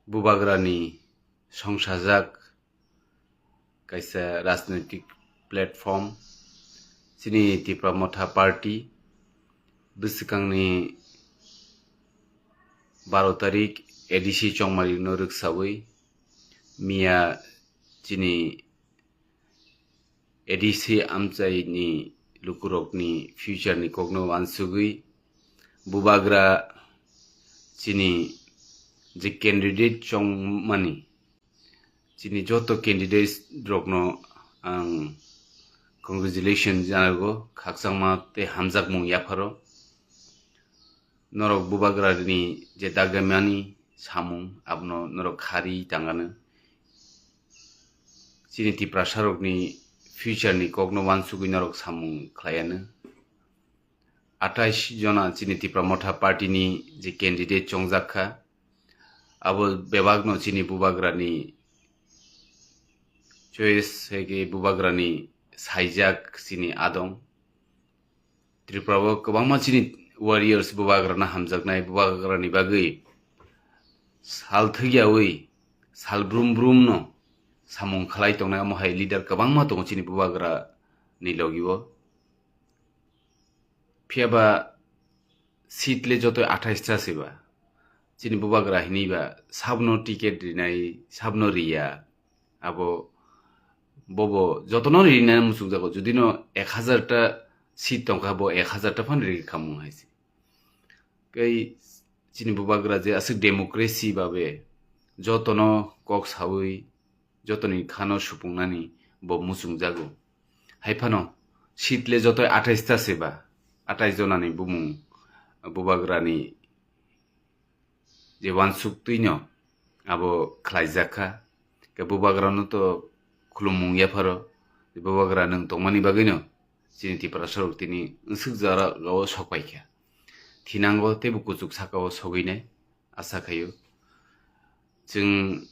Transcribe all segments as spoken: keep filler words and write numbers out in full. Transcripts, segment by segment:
Bubagrani songsajak kaisa rajnoitik platform, chini Tipra Motha Party bwswkangni baro tarik A D C chongmarino rwksawi miya chini A D C amchaini lukurokni future ni kokno wansugwi Bubagra chini je candidate chongmani, chini joto candidates rokno ang congratulation janago, khakchangma tei hamjakmung yapharo. Norok Bubagrani je dagimani samung abono norok khari tangano. Chini Tiprasarokni future ni kokno wansugwi norok samung khlaiano. Atais jona chini Tipra Motha Party ni je candidate chongjak kha, abo bebakno chini Bubagrani choice hai khe Bubagrani saijak chini adong. Tripura o kwbangma chini warriors Bubagrano hamjaknai, Bubagrani bagwi sal thwkyawi sal brum brum no samung khlai tongnai, omo hai leader kwbangma tongo chini Bubagra ni logi o. Phiya ba seat le joto athais ta se ba, chini Bubagra hinwi ba sabno ticket rinai, sabno riya. Abo bobo jotono rinai muchungjago, judino ek hazar ta seat tongkha, bo ek hazar ta phano ri khamung hai se. Tei chini Bubagra je aswk democracy babe jotono kok sawi jotoni khano supungnani bo muchungjago. Hai phano seat le joto athais ta se ba, athais jonani bumung Bubagrani je wansuk twino abo khlaijak kha. Khe Bubagrano to khulumung yapharo, Bubagra nwng tongmani bagwino chini Tiprasarok tini nsuk jora o sok pai kha. Thinango teibo kuchuk saka o sogwi nai asa khaio. Chwng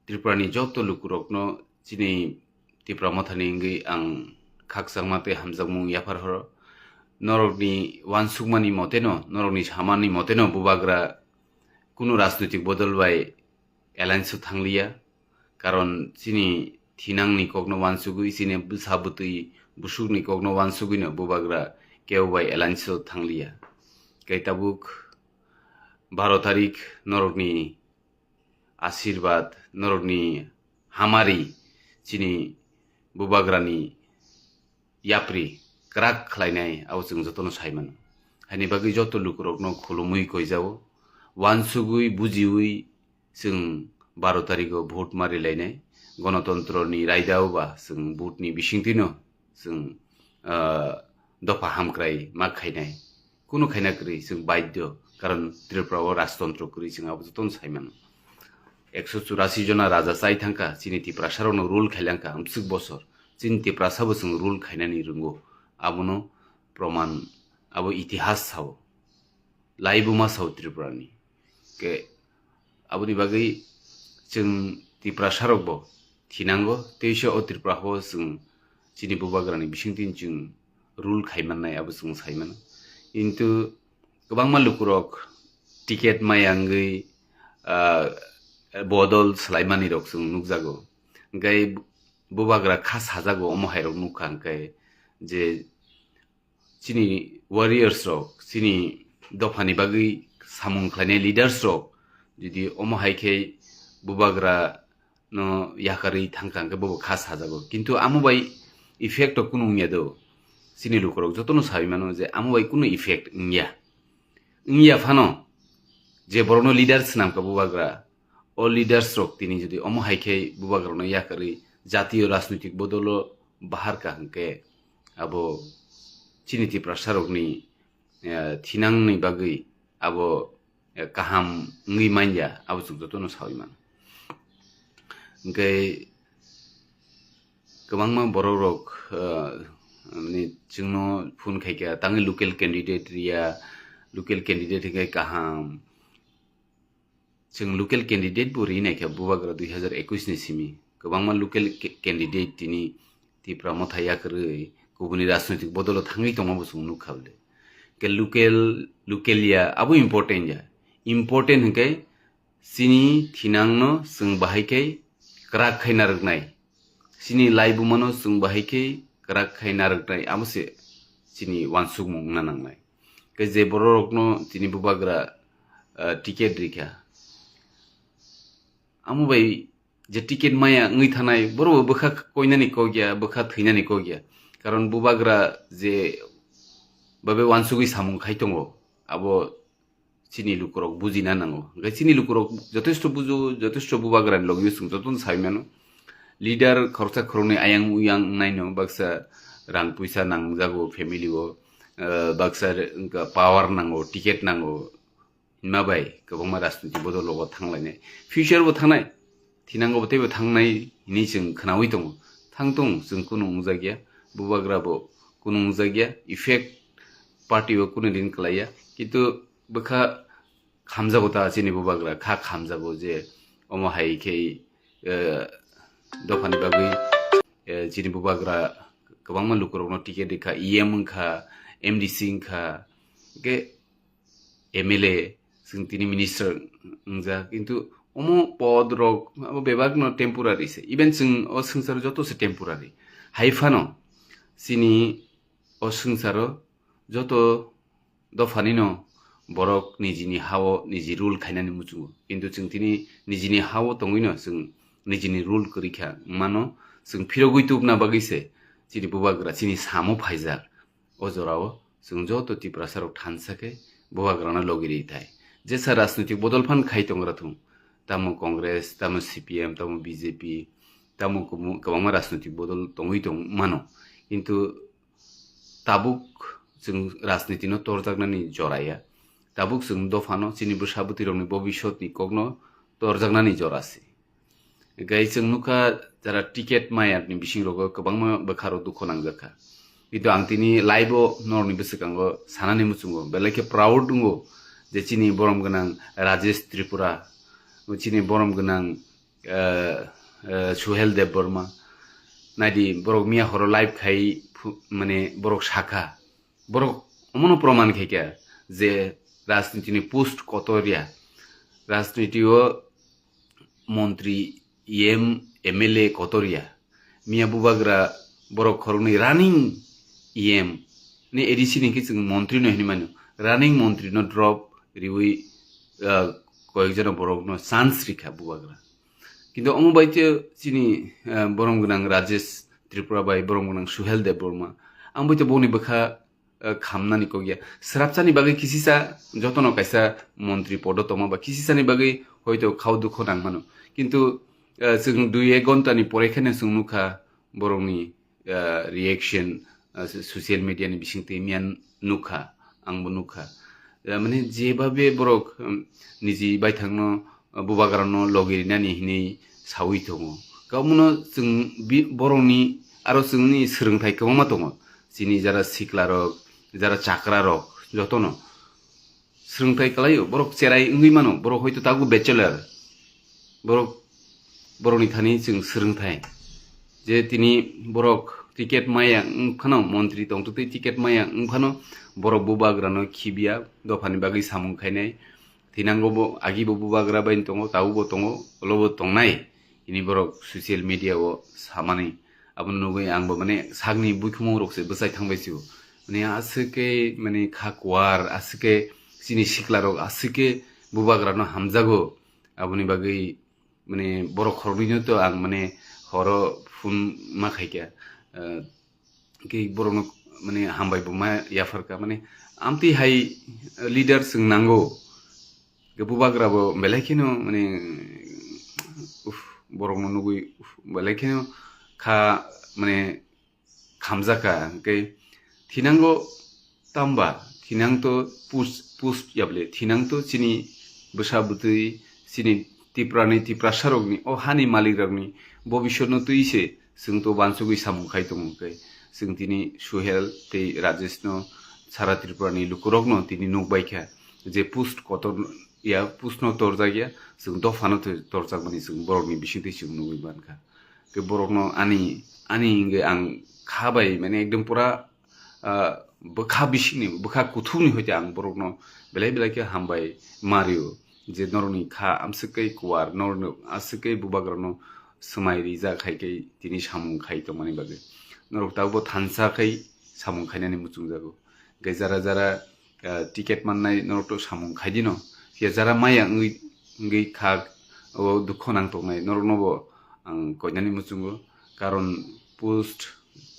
Tripura ni joto lukurokno chini Tipra Mothani wngwi ang khakchangma tei hamjakmung yaphar horo. Norokni wansukmani moteno, norokni samani moteno Bubagra kunu rajnoitik bodol bai alliance o thangliya. Karon chini thinangni kokno wansugwi, chini bwsa bwtwi busukni kokno wansugwino Bubagra kebo bai alliance o thangliya. Kei tabuk baro tarik norokni asirwad, norokni hamari chini Bubagrani yapri kwrak khlainai, abo chwng jotono sai mano. Haini bagwi joto lukurokno khulumwi koijao, wansugwi bujiwi chwng baro tarigo vote ma rilainai. Gonotontroni raidao ba chwng vote ni bisingtwino chwng, ah, dopha hamkrai ma khainai. Kunu khaina kwrwi chwng baidhyo, karon Tripura o rajtontro kwrwi chwng abo jotono sai mano. Ekso churasi jona raja chai thangkha, chini Tiprasarokno rule khailangkha amswk bosor. Chini Tiprasa bo chwng rule khainani rwngo. Abono proman, abo itihas sao. Laibuma sao Tripurani. Ke aboni bagwi chwng Tiprasarokbo thinango, teisa o Tripura o chwng chini Bubagrani bisingtwi chwng rule khai mannai, abo chwng sai mano. Kintu kwbangma lukurok ticket maya wngwi, ah, bodol swlaimanirok chwng nukjago. Hwnkhe Bubagra kha sajago, omo hairok nukha hwnkhe je chini warriors rok, chini dophani bagwi samung khlainai leaders rok, jodi omo hai khe Bubagra no yakarwi thangkha hwnkhe bobo kha sajago. Kintu amo bai effect o kunu wngya do. Chini lukurok jotono sawi mano je amo bai kunu effect wngya. Wngya phano je borokno leader swnamkha Bubagra, o leaders rok tini jodi omo hai khe Bubagrano yakarwi jatiyo rajnoitik bodolo baharkha hwnkhe abo chini Tiprasarokni, eh, thinangni bagwi abo, eh, kaham wngwi manya, abo chwng jotono sawi mano. Hwnkhe kwbangma borok rok, eh, mane chwngno phone khaikha, tangwi local candidate riya, local candidate hwnkhe kaham. Chwng local candidate bo ri naikha Bubagra dui hazar ekwis ni simi. Kwbangma local ca-, candidate tini Tipra Motha yakarwi kubuni rajnoitik bodolo thangwi tongma bo chwng nukha bwle. Ke local, local ya abo important ya. Important hwnkhe Chini thinangno chwng bahai khe kwrak khai narwknai. Chini laibumano chwng bahai khe kwrak khai narwknai. Abo se chini uansukmung wngna nangnai. Khe je bororokno tini bubagra, ah, ticket rikha. Amo bai je ticket maya wngwi thanai, borok bo bwkha koinani kok ya, bwkha thwinani kok ya. Karon bubagra je babe uansugwi samung khai tongo, abo chini lukurok bujina nango. Hwnkhe chini lukurok jotesto bujo, jotesto bubagrani logio chwng jotono sai mano. Leader khoroksa khoroknwi ayang uyang wngnaino baksa rang puisa nangjago family o, eh, baksa re-, wngkha power nango, ticket nango. Hwnma bai kwbangma rajniti bodol rogo thanglainai. Future bo thangnai, thinango bo teibo thangnai hinwi chwng khwnaui tongo. Thangtong chwng kunu wngjakya, bubagra bo kunu wngjakya, effect party o kunu din kwlaiya. Kintu bwkha khamjago ta chini bubagra, kha khamjago je omo hai khe, eh, dophani bagwi, eh, chini bubagra kwbangma lukurokno ticket rikha, E M wngkha, M D C wngkha, hwnkhe M L A, chwng tini minister wngjak, kintu omo pod rok abo bebak no temporary se. Even chwng o swngchar joto se temporary. Hai phano chini o swngcharo joto dophani no borok nijini hao niji rule khainani muchungo. Kintu chwng tini nijini hao tongwi no chwng nijini rule kwrwi kha mano chwng phirogwi tubna bagwi se chini bubagra chini samo phaijak. O jorao chwng joto Tiprasa rok thansa khe bubagrano logi rithai. Jesa rajnitik bodol phan khai tongra thung, tamo Congress, tamo C P M, tamo B J P, tamo kumu-, kwbangma rajnitik bodol tongwi tong mano. Kintu tabuk chwng rajnitino torjaknani jora ya. Tabuk chwng dophano chini bwsa bwtwirokni bobisotni kokno torjaknani jora se. Gai chwng nukha jara ticket mayarni bisingrogo kwbangma bwkharok dukho nangjakha. Kintu ang tini live-o norokni bwswkango sanani muchungo belai khe proud wngo je chini borom gwnang Rajesh Tripura, chini borom gwnang, eh, eh, Suhel Debbarma. Naidi borok miya horo live khai phu-, mane borok sakha. Borok omono proman khaikha je rajnitini post kotor ya. Rajniti o montri, E M, M L A kotor ya. Miya bubagra borok khoroknwi running E M ni A D C ni khe chwng montri no hinwi mano. Running montri no drop riwi, ah, koyekjona borokno chance rikha bubagra. Kintu omo bai tei chini, ah, borom gwnang Rajesh Tripura bai borom gwnang Suhel Debbarma. Ang bai tei boni bwkha, ah, khamnani kok ya. Srapsani bagwi kisisa jotono kaisa montri podo tongma ba kisisani bagwi hoito khao dukho nang mano. Kintu, ah, chwng dui ek ghonta ni pore kheno chwng nukha borokni, ah, reaction, ah, so-, social media ni bisingtwi miya nukha, ang bo nukha. Ah, mane jebabe borok, um, niji baithangno, ah, bubagrano logi rinani hinwi sawi tongo. Kamono chwng bi-, borokni aro chwngni swrwngthai kwbangma tongo. Chini jara siklarok, jara chakrarok jotono swrwngthai kwlaio, borok cherai wngwi mano, borok hoito tabuk bachelor, borok, borokni thani chwng swrwngthai je tini borok ticket maya wng phano, montri tongtwtwi ticket maya wng phano, borok bubagrano khibiya, dophani bagwi samung khainai, thinango bo, agi bo bubagra bai tongo, tabuk bo tongo, ulo bo tongnai, hini borok social media o samani. Abono nugwi ang bo mane sakni buikhumung rok se bwchai thangbai sio. Mane aswk khe mane kha kuar, aswk khe chini sikla rok aswk khe bubagra no hamjago. Aboni bagwi mane borok khoroknwi no to ang mane horo phone ma khaikha. Ah, khe borok no mane hambai bo ma yapharkha. Mane amtwi hai leader chwng nango. Khe bubagra bo belai kheno mane, uff, borokno nugwi, uff, belai kheno kha, mane, khamjakha. Hwnkhe thinango tamba, thinang to pus-, pus yable, thinang to chini bwsa bwtwi, chini Tiprani, Tiprasarokni, o hani malikrokni bobisotno twi se chwng to bansugwi samung khai tongo. Hwnkhe chwng tini Suhel tei Rajeshno sara Tripurani lukurokno tini nukbaikha je post kotor ya, post no torjak ya, chwng dophano to torjakmani chwng borokni bisingtwi chwng nugwi mankha. Tei borokno ani, ani hwnkhe ang kha bai, mane, ekdom pura, ah, bwkha bisingni, bwkha kuthukni hoite ang borokno belai belai khe hambai mario. je norokni kha amswk khe kuwar, norokno aswk khe bubagrano swmai rijak hai khe tini samung khai tongmani bagwi. Norok tabukbo thansa khai samung khainani muchungjago. Hwnkhe jara jara, ah, ticket mannai norokto samung khaidino. Phiya jara maya wngwi, wngwi kha o dukho nang tongnai noroknobo ang koinani muchungo. Karon post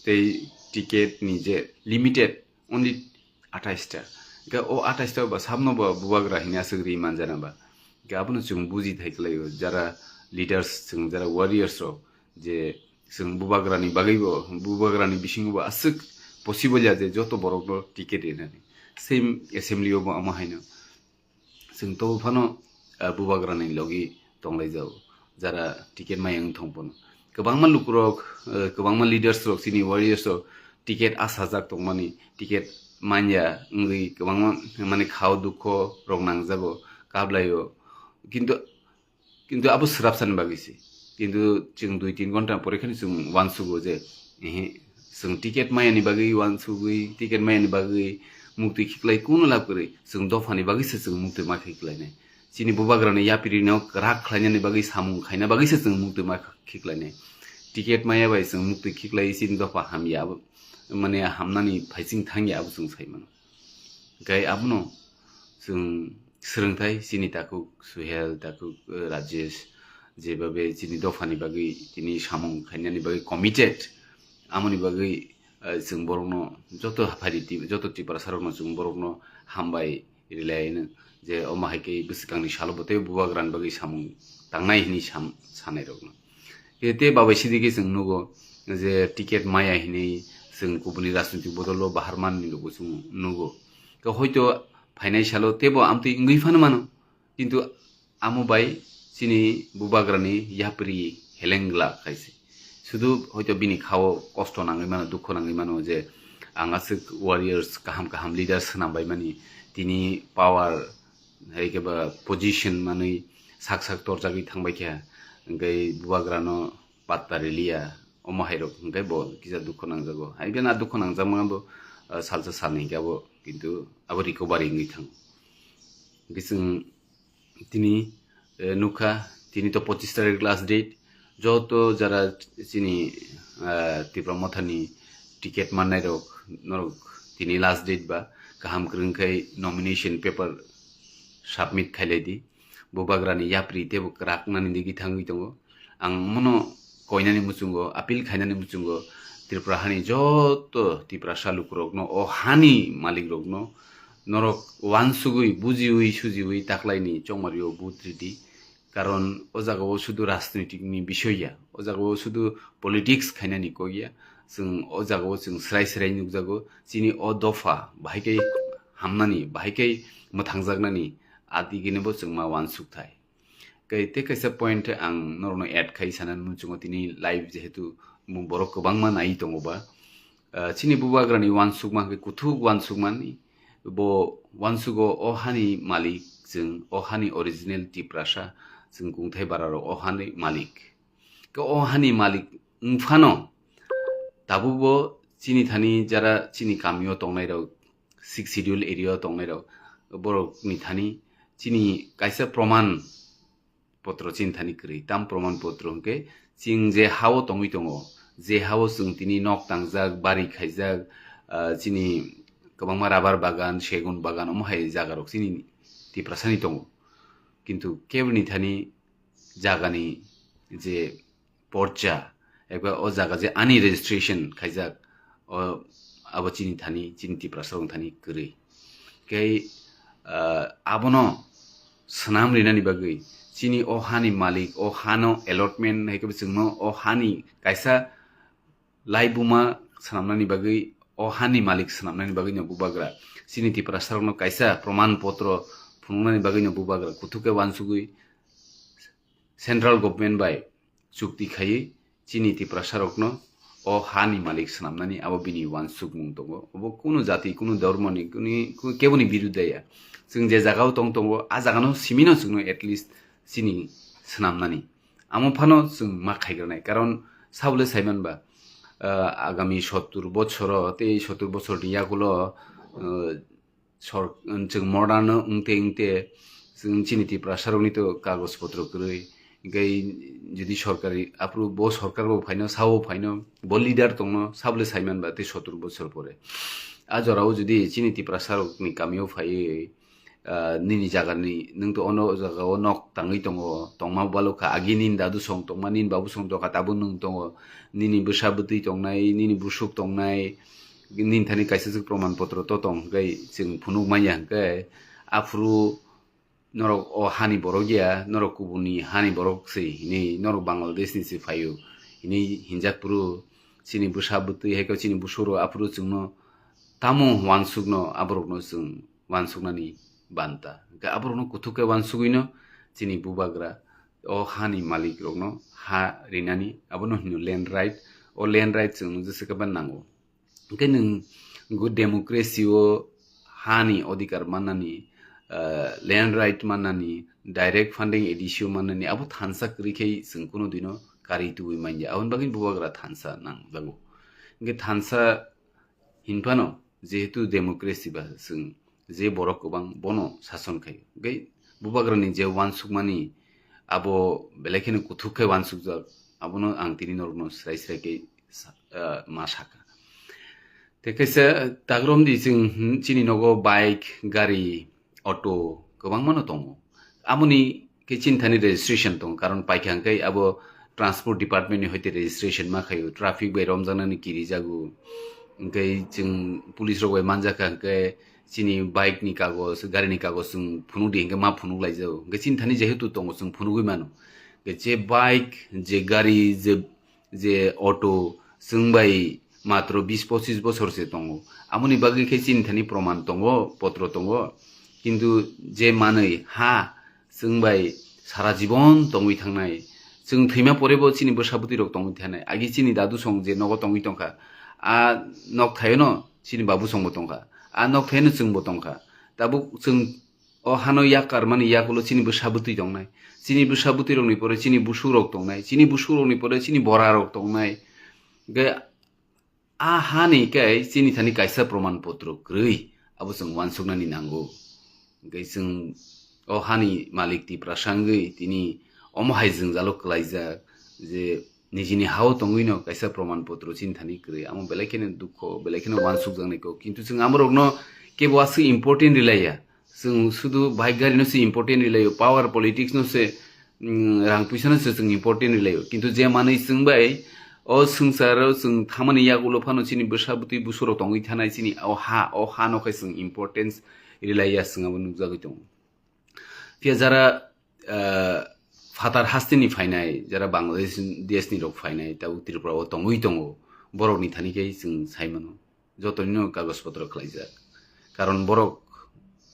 tei ticket ni je limited, only athais ta. Hwnkhe o athais ta ba sabno ba bubagra hini aswk ri manjana ba. Hwnkhe abono chwng buji thai kwlaio, jara leaders, chwng jara warriors rok, je chwng bubagrani bagwi bo, bubagrani bisingo bo aswk possible ya je joto borokno ticket rinani. Same assembly o bo amo haino. Chwng to phano, ah, bubagrani logi tonglaijao, jara ticket maya wng thong phano. Kwbangma lukurok, eh, kwbangma leaders rok, chini warriors rok ticket asajak tongmani, ticket manya wngwi kwbangma mane khao dukho rok nangjago, kablaio. Kintu, kintu abo swrapsani bagwi se. Kintu chwng dui tin ghonta pore khani chwng uansugo je, ehe, chwng ticket mayani bagwi uansugwi, ticket mayani bagwi muktwi khiklai kuno lab kwrwi, chwng dophani bagwi se chwng muktwi ma khiklainai. Chini bubagrani yapirino kwrak khlainani bagwi samung khaina bagwi se chwng muktwi ma khiklainai. Ticket maya bai chwng muktwi khiklai chini dopha hamya abo, mane hamnani phaising thangya abo chwng sai mano. Gai abono chwng swrwngthai chini takhuk Suhel, takhuk, eh, Rajesh, jebabe chini dophani bagwi tini samung khainani bagwi committed, amoni bagwi, eh, chwng borokno joto haphari ti-, joto Tiprasa rokno chwng borokno hambai rilaino je omo hai khe bwswkangni salo bo tei bubagrani bagwi samung tangnai hwnwi sam-, sanai rokno. Khe tei babai sidi khe chwng nugo je ticket maya hinwi chwng kubuni rajnitik bodolo bahar manni rokbo chwng nugo. Khe hoito phainai salo teibo amtwi wngwi phano mano, kintu amo bai chini bubagrani yapri heleng glak hai se. Sudu hoito bini khao kosto nangwi mano, dukho nangwi mano je ang aswk warriors kaham kaham leaders swnam bai mani, tini power hai khe ba position manwi sak sak torjagwi thangbai kha, hwnkhe bubagrano patta riliya, omo hai rok hwnkhe bo kisa dukho nangjago. Hai phano a dukho nangjakma bo, ah, salsa salni hwnkhe abo kintu abo recovery wngwi thango. Hwnkhe chwng tini, eh, nukha, tini to pochis tarik last date, joto jara chini, ah, Tipra Mothani ticket mannai rok, norok tini last date ba, kaham kwrwng khai nomination paper submit khailai di. Bubagrani yapri teibo kwrak nani digwi thangwi tongo. Ang mono koinani muchungo, appeal khainani muchungo, Tripura hani joto Tiprasa lukurokno, o hani malikrokno, norok uansugwi, bujiwi, sujiwi taklaini chongmario vote ridi. Karon o jagao sudu rajnitikni bisoy ya, o jagao sudu politics khainani kok ya. Chwng o jagao chwng srai srai nukjago, chini o dopha bahai khe hamnani, bahai khe mwthangjaknani, adigini bo chwng ma uansuk thai. Kai tei kaisa point ang norokno add khai sanani muchungo tini live jehetu borok kwbangma nai tongo ba. Ah, chini bubagrani uansukma hwnkhe kuthuk uansukmani, bo uansugo o hani malik chwng, o hani original Tiprasa chwng kungthai bararok o hani malik. Khe o hani malik wngphano tabukbo chini thani jara chini kamio tongnairok, Sixth Schedule area o tongnairok, borokni thani chini kaisa proman potro chini thani kwrwi. Tam proman potro hwnkhe chwng je hao tongwi tongo, je hao chwng tini nok tangjak, bari khaijak, ah, chini kwbangma rubber bagan, segun bagan, omo hai jagarok chini Tiprasani tongo. Kintu keboni thani jagani je porcha, eba o jaga je ani registration khaijak, o abo chini thani, chini Tiprasa rok thani kwrwi. Khe, ah, abono swnam rinani bagwi chini o hani malik, o hano allotment hai khe chwngno o hani kaisa laibuma swnamnani bagwi, o hani malik swnamnani bagwi no bubagra chini Tiprasa rokno kaisa proman potro phunuknani bagwi no bubagra kuthuk khe uansugwi central government bai chukti khaiwi chini Tiprasa rokno o hani malik swnamnani abo bini uansukmung tongo. Obo kunu jati, kunu dhormoni, kunu, kunu keboni biruddhe ya. Chwng je jagao tong tongo, a jagano simino chwngno at least chini swnamnani. Amo phano chwng ma khaigranai. Karon sabole saimanba, ah, agami sottur bochoro tei sottur bochorni yagulo, ah, sor-, chwng modern wngte wngte Chwng chini Tiprasarokni to kagoj potro kwrwi. Hinkhe jodi sorkari, aphuru bo sorkar bo phaino, sabo phaino, bo leader tongno, sabole saiman ba tei sotor bochor pore. A jorao jodi chini Tiprasarokni kamio phaiwi, ah, nini jagani, nwng to ono jagao nok tangwi tongo, tongma balukha, agi nini dadu song tongma, nini babu song tongkha, tabuk nwng tongo, nini bwsa bwtwi tongnai, nini busuk tongnai, nini thani kaisa se proman potro to tong, hinkhe chwng phunuk manya hinkhe, aphuru norok o hani borok ya, norok kubuni hani borok se hinwi, norok Bangladesh ni se phaio hinwi hinjak phuru, chini bwsa bwtwi hai khe chini busurok aphuru chwngno tamo wansukno aborokno chwng wansuknani banta. Hinkhe aborokno kuthuk khe wansugwino chini bubagra o hani malik rokno ha rinani abono hino land right, o land right chwng jesa khe ba nango. Hinkhe nwng go democracy o hani odhikar mannani, ah, land right mannani, direct funding A D C o mannani, abo thansa kwrwi khe chwng kuno dino kari tubui manya. Aboni bagwi bubagra thansa nangjago. Hinkhe thansa hinphano jehetu democracy ba chwng je borok kwbang bono sason khai. Hinkhe bubagrani je wansukmani abo belai kheno kuthuk khe wansukjak, abono ang tini norokno srai srai khe sa-, ah, ma sakha. Tei kaisa tagromdi chwng, hmm, chini nogo bike, gari, auto kwbangmano tongo. Amoni khe chini thani registration tongo, karon paikha hwnkhe abo transport department ni hoite registration ma khaio, traffic bai romjaknani kirijago. Hinkhe chwng police rok bai manjakha hwnkhe chini bike ni kagoj, gari ni kagoj chwng phunukdi hinkhe ma phunuk laijago. Hinkhe chini thani jehetu tongo chwng phunugwi mano. Hinkhe je bike, je gari, je je auto chwng bai matro bis pochis bosor se tongo. Amoni bagwi khe chini thani proman tongo, potro tongo. Kintu je manwi ha chwng bai sara jibon tongwi thangnai. Chwng thwima pore bo chini bwsa bwtwi rok tongwi thanai. Agi chini dadu song je nogo tongwi tongkha. A nok thaio no chini babu song bo tongkha. A nok thaio no chwng bo tongkha. Tabuk chwng o hano yak karmani yakulo chini bwsa bwtwi tongnai. Chini bwsa bwtwi rokni pore chini busuk rok tongnai. Chini busuk rokni pore chini bora rok tongnai. Hinkhe a hani khe chini thani kaisa proman potro kwrwi abo chwng wansuknani nango. Hinkhe chwng o hani malik Tiprasa wngwi tini omo hai jwngjalo kwlaijak je nijini hao tongwino kaisa proman potro chini thani kwrwi. Amo belai kheno dukho, belai kheno wansukjaknai kok. Kintu chwng amorokno kebo aswk important rwlaiya. Chwng sudu bike gari no se important rwlaio, power politics no se, mm, rang puisa no se chwng important rwlaio. Kintu je manwi chwng bai o swngcharo chwng thamani yagulo phano chini bwsa bwtwi busurok tongwi thanai chini o ha, o ha no khe chwng importance rwlaiya chwng abo nukjagwi tongo. Phiya jara, ah, phatar hasteni phainai, jara Bangladesh desni rok phainai, tabuk Tripura o tongwi tongo, borokni thani khe chwng sai mano. Jotono kagoj potro khlaijak. Karon borok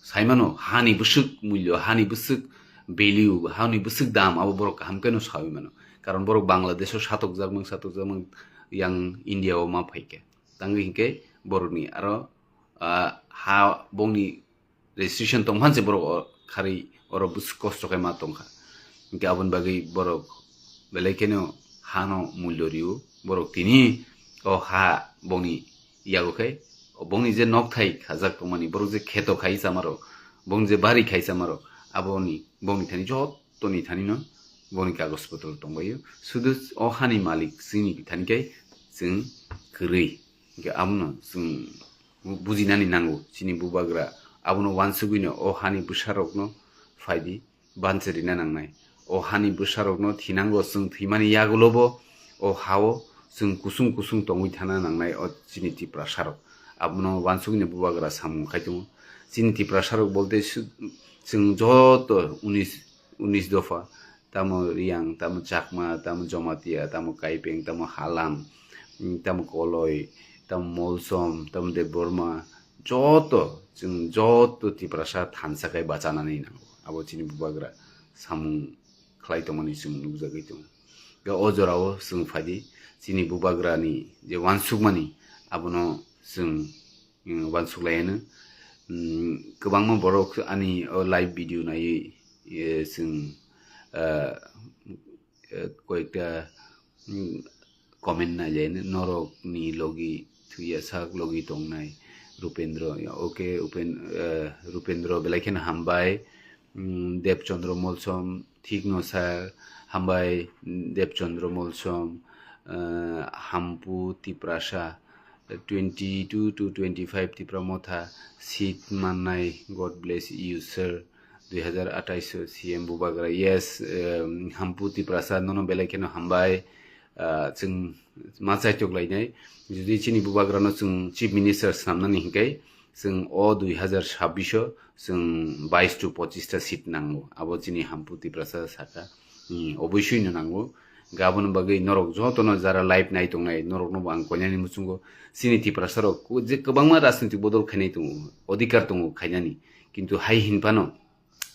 sai mano, hani bwswk mulyo, hani bwswk value, hani bwswk dam, abo borok kaham khe no saui mano. Karon borok Bangladesh o satokjak mang, satokjak mang, yang India o ma phaikha. Tangwi hinkhe borokni aro, ah, ha bongni registration tongphan se borok o kharwi oro bus-, kosto khe ma tongkha. Hinkhe aboni bagwi borok belai kheno hano mulyo rio. Borok tini o ha bongni yago khe, o bongni je nok thai khajak tongmani, borok je kheto khai chamarok, bongni je bari khai chamarok, aboni, bongni thani jotoni thanino bongni kagoj potro tongbaio. Sudu o hani malik chini thani khe chwng kwrwi. Hinkhe abono chwng bu-, bujinani nango chini bubagra. Abono wansugwino o hani bwsarokno phaidi banchirina nangnai. O hani bwsarokno thinango chwng thwimani yagulobo o hao chwng kusung kusung tongwi thana nangnai o chini Tiprasarok. Abono wansugwino bubagra samung khai tongo. Chini Tiprasarok bolte su-, chwng joto unis, unis dopha, tamo Riyang, tamo Chakma, tamo Jomatia, tamo Kaipeng, tamo Halam, mm, tamo Koloi, tamo Molsom, tamo Debbarma, joto, chwng joto Tiprasa thansa khai bachanani nango. Abo chini bubagra samung khlai tongmani chwng nukjagwi tongo. Ga o jorao chwng phaidi, chini bubagrani je wansukmani, abono chwng mm, wansuk lai hino. Mm, kwbangma borok ani o live video naiwi, eh, chwng, ah, eh, koyekta, mm, comment nai lai hino. Norok ni logi thwiya sak logi tongnai Rupendro. Okay, Upen-, eh, Rupendro belai kheno hambai. mm, Debchandra Molsom, thikno sir, hambai, mm, Debchandra Molsom, eh, Hampu Tiprasa, twenty-two to twenty-five Tipra Motha seat mannai, God bless you, sir. Dui hazar athais o C M Bubagra, yes, em, Hampu Tiprasa, nono belai kheno hambai, ah, chwng ma chaitok lainai. Jodi chini Bubagrano chwng Chief Minister swnamnani hinkhe, chwng o dui hazar sabbish o chwng bais to pochista seat nango. Abo chini Hampu Tiprasa saka. Hmm, oboisoi no nango. Gaboni bagwi norok jotono jara live nai tongnai, norokno bo ang koinani muchungo. Chini Tiprasa rok ku-, je kwbangma rajnitik bodol khainai tongo, odhikar tongo khainani. Kintu hai hinphano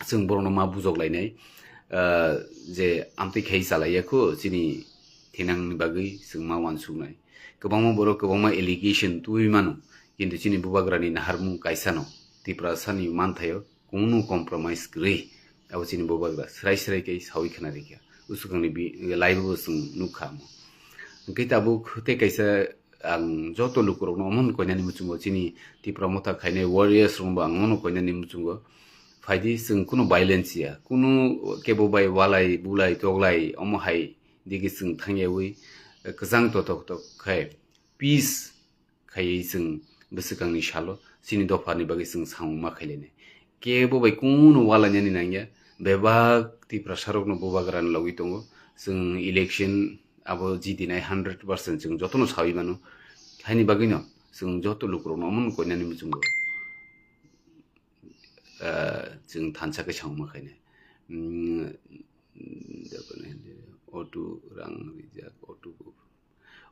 chwng borokno ma bujok lainai, ah, je amtwi khai chalaiya kho chini thinangni bagwi chwng ma uansuknai. Kwbangma borok kwbangma allegation twiwi mano, kintu chini Bubagrani naharmung kaisano Tiprasani manthaio kunu compromise kwrwi. Abo chini Bubagra srai srai khe sawi khna rikha. Usukangni bi-, live o chwng nukha amo. Hwnkhe tabuk tei kaisa ang joto lukurokno omo hwn koinani muchungo, chini Tipra Motha khainai warriors rokno bo ang omo hwn koinani muchungo. Phaidi chwng kunu violence ya, kunu kebo bai walai, bulai, toglai, omo hai digi chwng thangyawi, kwchang totok tok khai peace khaiwi chwng bwswkangni salo chini dophani bagwi chwng samung ma khailainai. Kebo bai kunu walainani nangya, bebak Tiprasarokno Bubagrani logwi tongo. Chwng election abo jidinai hundred percent chwng jotono sawi mano. Haini bagwino chwng joto lukurokno omo hwn koinani muchungo, ah, chwng thansa khe samung ma khainai. Mm, auto rang rijak, auto,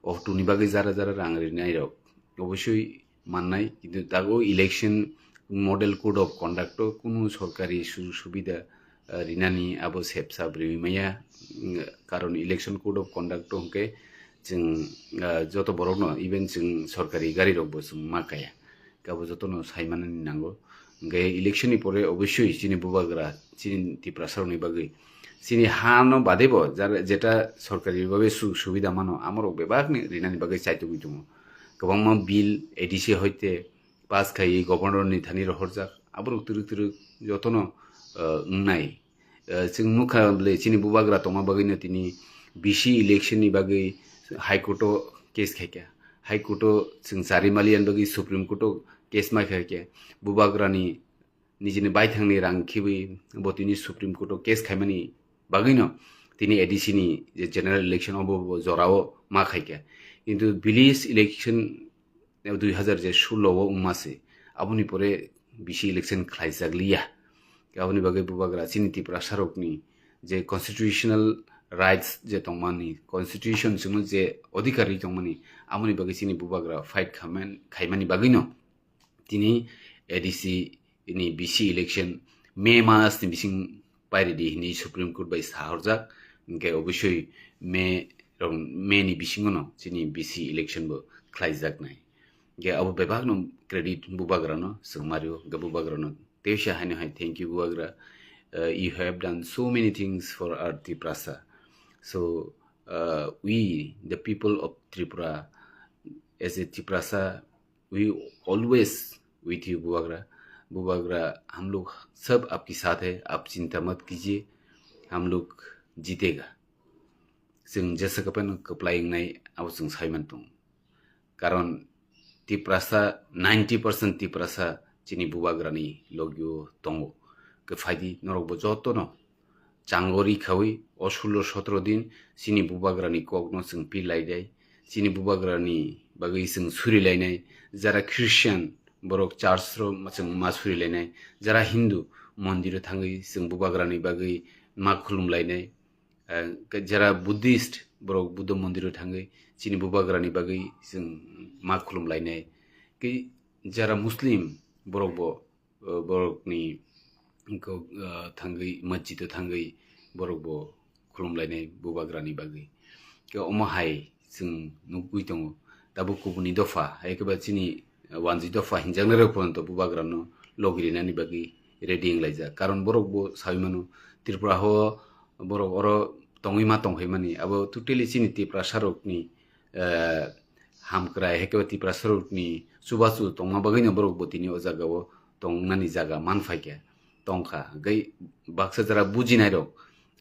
auto ni bagwi jara jara rang rinai rok obosoi mannai, kintu dago election model code of conduct o kunu sorkari sujog subida, ah, rinani abo sepsa bwrwi maya, mm, karon election code of conduct o hwnkhe chwng, ah, joto borokno, even chwng sorkari gari rokbo chwng ma kaya. Abo jotono sai manani nango. Hwnkhe election ni pore obosoi chini Bubagra, chini Tiprasa rokni bagwi, chini ha no bade bo jara, jeta sorkari bhabe sujog subida mano, amorok bebakni rinani bagwi chaitugwi tongo. Kwbangma bill A D C hoite pass khaiwi governor ni thani rohorjak, aborok twrwk twrwk jotono, ah, wngnai. Eh, chwng nukha bwle chini Bubagra tongma bagwino tini B C election ni bagwi High Court o case khaikha. High Court o chwng chari maliya bagwi Supreme Court o case ma khaikha. Bubagrani nijini baithangni rang khibi bo tini Supreme Court o case khaimani bagwino tini A D C ni je general election obo bo jorao ma khaikha. Kintu village election dui hazar je sullo o wngma se, aboni pore B C election khlaijak liya. Aboni bagwi Bubagra chini Tiprasa rokni je constitutional rights je tongmani, constitution simo je odhikar ri tongmani, aboni bagwi chini Bubagra fight khamen-, khaimani bagwino tini A D C ni B C election May mas ni bising pairidi hini Supreme Court bai sahorjak, hwnkhe obosoi May rok, May ni bisingono chini B C election bo khlaijaknai. Hwnkhe abo bebakno credit Bubagrano chwng mario, hwnkhe Bubagrano teisa haino hai thank you Bubagra. Uh, you have done so many things for our Tiprasa. So, uh, we, the people of Tripura, as a Tiprasa, we always with you Bubagra. Bubagra, हम लोग सब आपके साथ है, आप चिंता मत कीजिए, हम लोग जीतेगा. Chwng jesa kaphano kwplai wngnai abo chwng saiman tongo. Karon Tiprasa, ninety percent Tiprasa chini Bubagrani logio tongo. Khe phaidi norokbo jotono chango ri khawi o sullo sotro din chini Bubagrani kokno chwng pir lai dai. Chini Bubagrani bagwi chwng suri lainai. Jara Christian borok church ro chwng ma suri lainai. Jara Hindu mondiro thangwi chwng Bubagrani bagwi ma khulum lainai. Eh, jara Buddhist borok Buddha mondiro thangwi chini Bubagrani bagwi chwng ma khulum lainai. Khe jara Muslim borok bo, eh, borokni ko, eh, thangwi masjid o thangwi borok bo khulum lainai Bubagrani bagwi. Khe omo hai chwng nugwi tongo. Tabuk kubuni dopha, hai khe ba chini wanjwi dopha hinjaknai rok pono to Bubagrano logi rinani bagwi ready wng laijak. Karon borok bo sawi mano Tripura ho borok oro tongwi ma tongphai mani, abo totally chini Tiprasa rokni, eh, hamkrai, hai khe ba Tiprasa rokni chubachu tongma bagwino borok bo tini o jaga o tongnani jaga man phaikha. tongkha. Hwnkhe baksa jara bujinai rok,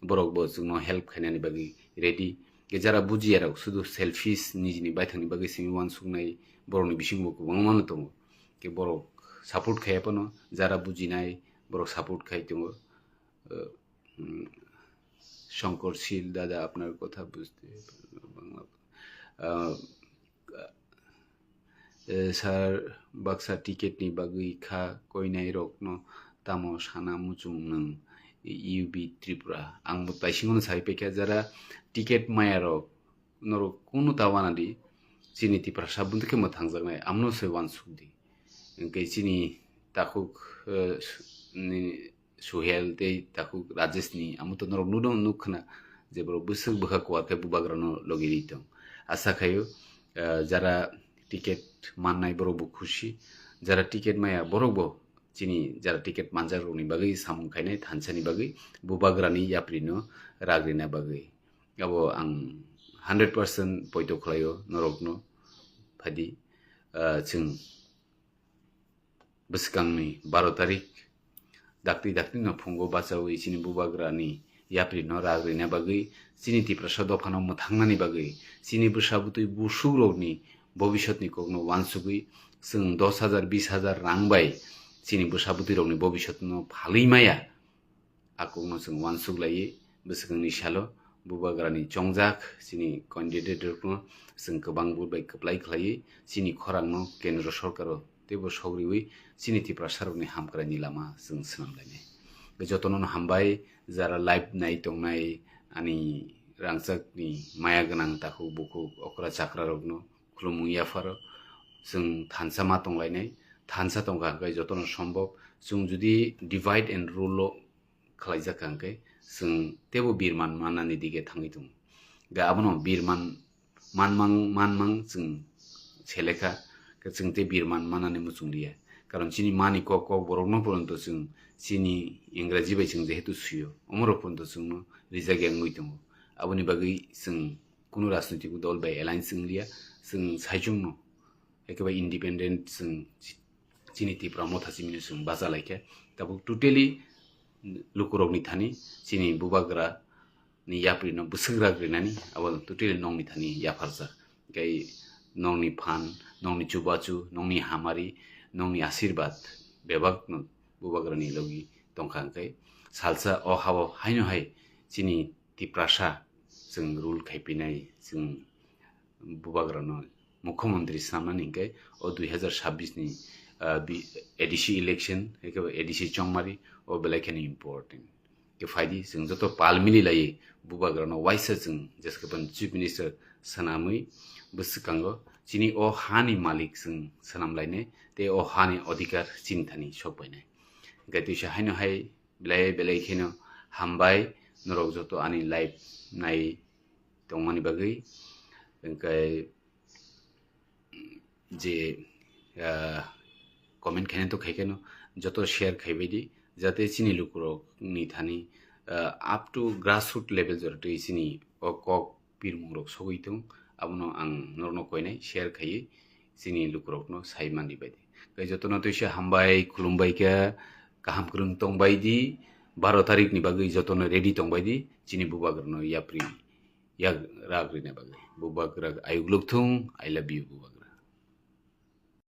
borok bo chwngno help khainani bagwi ready. Hwnkhe jara bujiya rok sudu selfish nijini baithangni bagwi simi uansuknai borokni bisingo kwbangma no tongo. Hwnkhe borok support khaiya phano jara bujinai borok support khai tongo. Uh, mm, Shankar Sil dada, apnar kotha bujte bangla. Uh, Eh, sir, baksa ticket ni bagwi kha koinai rokno tamo sana muchung nwng U B Tripura. Ang bo taisingo no sai paikha jara ticket maya rok norok kunu ta wana di chini Tiprasa buntu khe mwthangjaknai amno se uansuk di. Hwnkhe chini takhuk, eh, su-, ni Suhel tei takhuk Rajesh ni amo to norok nudo nuk khna je borok bwswk bwkha kuar khe bubagra no logi ri tong. Asa khaio, eh, jara ticket mannai borok bo khusi, jara ticket maya borok bo chini jara ticket manjak rokni bagwi samung khainai thansa ni bagwi bubagra ni yapri no rag rina bagwi. Abo ang hundred percent poito khlaio norok no phadi, eh, chwng bwskangni baro tarik dakti dakti no phungo bachawi chini bubagrani yaprino rag rina bagwi chini Tiprasa dophano mwthangnani bagwi chini bwsa bwtwi busukrokni bobisotni kokno uansugwi chwng dos hajar bis hajar rang bai chini bwsa bwtwirokni bobisotno phalwi maya. A kokno chwng uansuk laiwi bwswkangni salo bubagrani chongjak chini candidate rokno chwng kwbang vote bai kwplai khlaiwi chini khorangno kendro sorkaro teibo sogriwi chini Tiprasa rokni hamkraini lama chwng swnam lainai. Jotono no hambai jara live nai tongnai ani rangchakni maya gwnang takhuk bukhuk okra chakra rokno khulumung yapharo chwng thansa ma tonglainai, thansa tongkha hwnkhe jotono sombok chwng jodi divide and rule o khlaijak kha hwnkhe chwng teibo birman manani dige thangwi tongo. Ga abono birman manmang manmang chwng selekha, khe chwng tei birman manani muchung liya. Karon chini mani kok kok borokno poronto chwng chini Ingraji bai chwng jehetu suyo, omorok poronto chwngno rijak ya wngwi tongo. Aboni bagwi chwng kunu rajnoitik dol bai alliance wng liya, chwng saichungno ekebai independent chwng chi-, chini Tipra Motha chimino chwng bacha laikha. Tabuk totally lukurokni thani chini bubagra ni yaprino bwswk rag rinani abo totally nongni thani yapharjak. Tei nongni phan, nongni chubachu, nongni hamari, nongni asirbad bebakno bubagrani logi tongkha hwnkhe salsa o hao haino hai chini Tiprasa chwng rule khaipinai chwng bubagrano mukhyamantri swnamnani hwnkhe o dui hazar sabbish ni, ah, bi-, A D C election, haikhe A D C chongmari o belai kheno important. Khe phaidi chwng joto pal mili laiwi bubagrano waisa chwng jeskapan chief minister swnamwi bwswkango chini o hani malik chwng swnam lainai tei o hani odhikar chini thani sok bainai. Hwnkhe twisa haino hai belai belai kheno hambai norok joto ani live nai tongmani bagwi. Hwnkhe je, ah, comment khainai to khaikhe no joto share khaibai di, jate chini lukurok ni thani, ah, up to grassroot level jora twi chini o kok pirmung rok sogwi tong, abono ang norokno koinai share khaiwi chini lukurokno sai mani bai di. Khe jotono twisa hambai khulumbai kha, kaham kwrwng tongbai di, baro tarik ni bagwi jotono ready tongbai di, chini bubagrano yapri yak rag rina bagwi. Bubagra ayuk lukthung, I love you bubagra.